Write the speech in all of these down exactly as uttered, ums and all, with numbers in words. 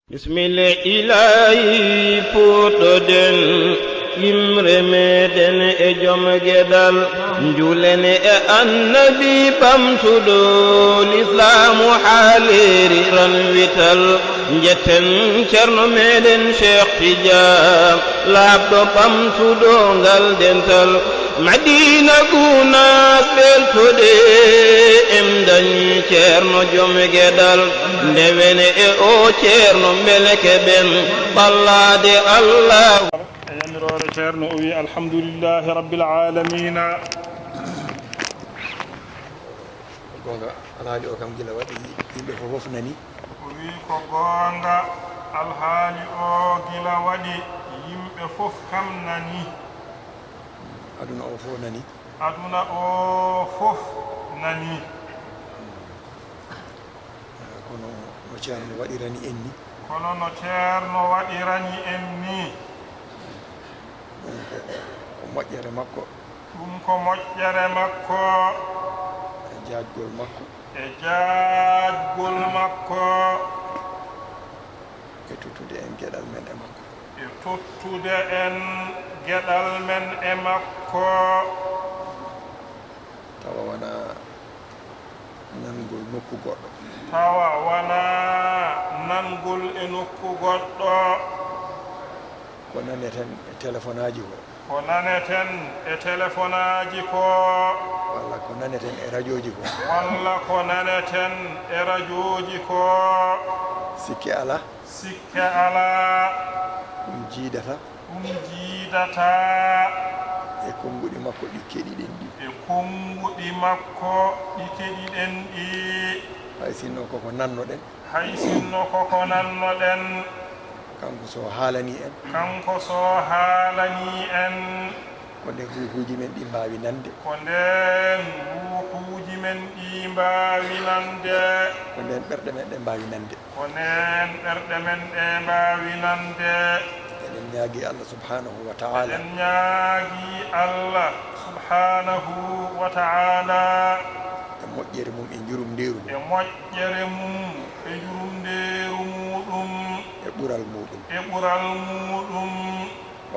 Bismilla Ilaahi, puɗɗoɗen yimre meɗen e joom geɗal, njulen e Annabi ɓamtuɗo lislaamu haa leeri ranwital. Njetten Ceerno meɗen Cheikh Tidiane, laaɓɗo ɓamtuɗo ngal dental. Madina Gunaas ɓeltoɗe, en dañi Ceerno joom geɗal. Ndewen e o Ceerno, mbele keɓen ɓallaade Allaahu. E yamiroore Ceerno, o wi, "Alhamdulillahi Rabbil Aalamiina." Goonga, alhaali o kam gila waɗi, yimɓe fof fof nani. O wi, "Ko goonga, alhaali o gila waɗi, yimɓe fof kam nani." Aduna o fof nani. Aduna o fof nani. Kono no Ceerno waɗirani en ni. Kono no Ceerno waɗirani en ni. Ɗum ko, ko moƴƴere makko. Ɗum ko moƴƴere makko. E jaajgol makko. E jaajgol makko. E tottude en geɗal men e makko. E tottude en geɗal men e makko. Tawa wonaa nangol nokku goɗɗo. Tawa wonaa nangol e nokku goɗɗo. Ko naneten e telefonaaji ko. Ko naneten e telefonaaji ko. Walla ko naneten e rajooji ko. Walla ko naneten e rajooji ko. Sikke alaa. Sikke alaa. Ɗum jiidata. Ɗum jiidata. E konnguɗi makko ɗi keɗiɗen ɗi. E konnguɗi makko ɗi keɗiɗen ɗi. Hay sinno koko nannoɗen. Hay sinno koko nannoɗen. Kanko so haalanii en. Kanko so haalanii en. Ko nden ruuhuuji men ɗi mbaawi nande. Ko nden ruuhuuji men ɗi mbaawi nande. Ko nden ɓerɗe men ɗe mbaawi nande. Ko nden ɓerɗe men ɗe mbaawi nande. Eɗen ñaagi Allah subhanahu wa ta'ala. Eɗen ñaagi Allah subhanahu wa ta'ala. E moƴƴere mum e njurumndeeru mum. E moƴƴere mum e njurumndeeru muuɗum. E ɓural muuɗum. E ɓural muuɗum.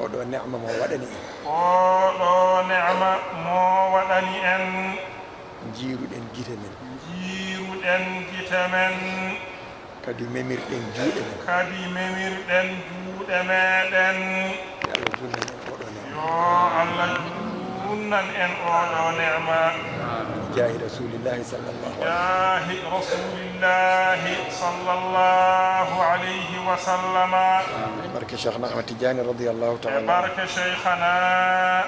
Oɗo ne'ma mo waɗani en. Oɗo ne'ma mo waɗani en. Njiiruɗen gite men. Njiiruɗen gite men. Kadi memirɗen juuɗe men. Kadi memirɗen juuɗe meɗen. Yo Allah juutnan en oɗo ne'ma. Yo Allah juutnan en oɗo ne'ma. Jaahi Rasulillahi sallallahu alayhi. Jaahi Rasulillahi sallallahu alayhi wa sallama. Barke Cheikhna Ahmad Tidiane radiyallahu ta'ala. E barke Cheikhna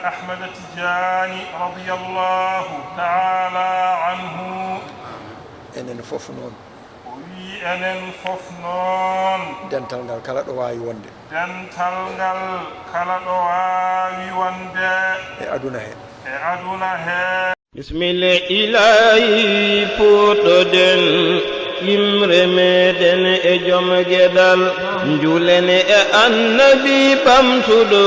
Ahmad Tidiane radiyallahu ta'ala anhu. Enen fof noon. O wi enen fof noon. Dental ngal kala ɗo waawi wonde. Dental ngal kala ɗo waawi wonde. E aduna he. E aduna he. Bismilla Ilaahi, puɗɗoɗen yimre meɗen e joom geɗal. Njulen e Annabi ɓamtuɗo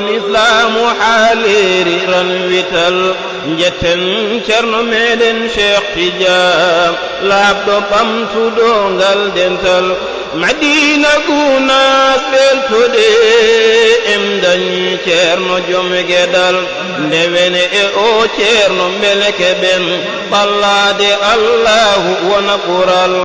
lislaamu haa leeri ranwital. Njetten Ceerno meɗen Cheikh Tidiane, laaɓɗo ɓamtuɗo ngal dental. Madina Gunaas ɓeltoɗe, en dañi Ceerno joom geɗal. Ndewen e o Ceerno, mbele keɓen ɓallaade Allaahu wona ɓural.